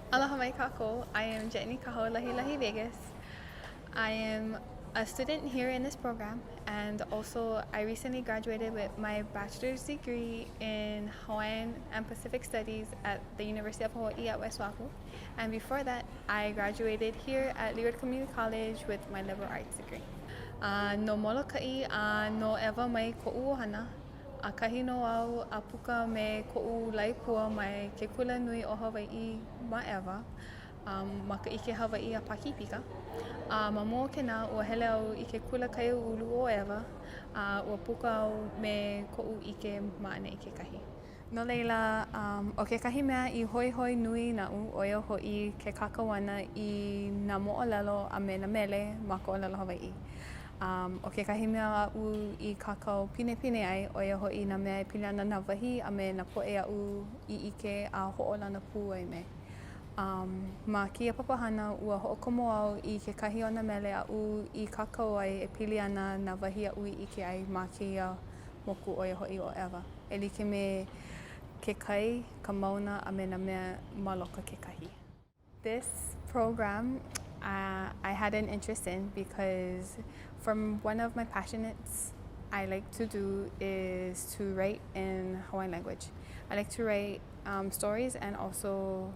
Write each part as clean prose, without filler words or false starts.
Aloha mai kākou. I am Jenny Kaho'olahilahi Vegas. I am a student here in this program and also I recently graduated with my bachelor's degree in Hawaiian and Pacific Studies at the University of Hawaii at West Oahu. And before that, I graduated here at Leeward Community College with my liberal arts degree. Uh, no Molokaʻi a no ʻEwa mai koʻu ʻohana. ʻAkahi nō au a puka me koʻu laepua mai ke kula nui o Hawaiʻi ma ʻEwa, ma ka ʻike Hawaiʻi a Pākīpika. A ma mua o kēnā, ua hele au i ke kula kaiāulu o ʻEwa, a ua puka au me koʻu ʻike ma ʻaneʻi kekahi. No laila, ʻo kekahi mea i hoihoi nui naʻu, ʻo ia hoʻi ke kākau ʻana i nā moʻolelo a me nā mele ma ka ʻōlelo Hawaiʻi. ʻO kekahi mea aʻu i kākau pinepine ai, ʻo ia hoʻi nā mea e pili ana nā wahi a me nā poʻe aʻu i ʻike a hoʻolana pū ai me. Ma kēia papahana, ua hoʻokomo au i kekahi o nā mele aʻu i kākau ai e pili ana nā wahi aʻu i ʻike ai ma kēia moku ʻo ia hoʻi ʻo ʻEwa, e like me ke kai, ka mauna a me nā mea maloka kekahi. This program uh, I had an interest in because from one of my passionates I like to do is to write in Hawaiian language. I like to write um, stories and also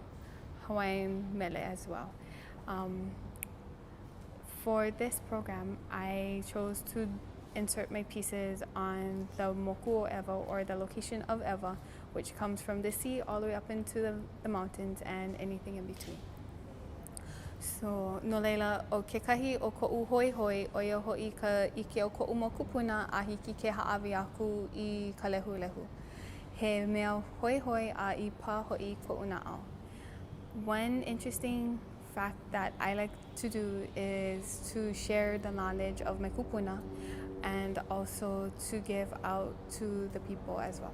Hawaiian mele as well. Um, for this program, I chose to insert my pieces on the moku o ʻEwa or the location of ʻEwa, which comes from the sea all the way up into the, the mountains and anything in between. So, no laila, ʻo kekahi o koʻu hoihoi, ʻo ia hoʻi ka ʻike o koʻu mau kūpuna a hiki ke hāʻawi aku i ka lehulehu. He mea hoihoi a i pā hoʻi koʻu naʻau. One interesting fact that I like to do is to share the knowledge of my kupuna and also to give out to the people as well.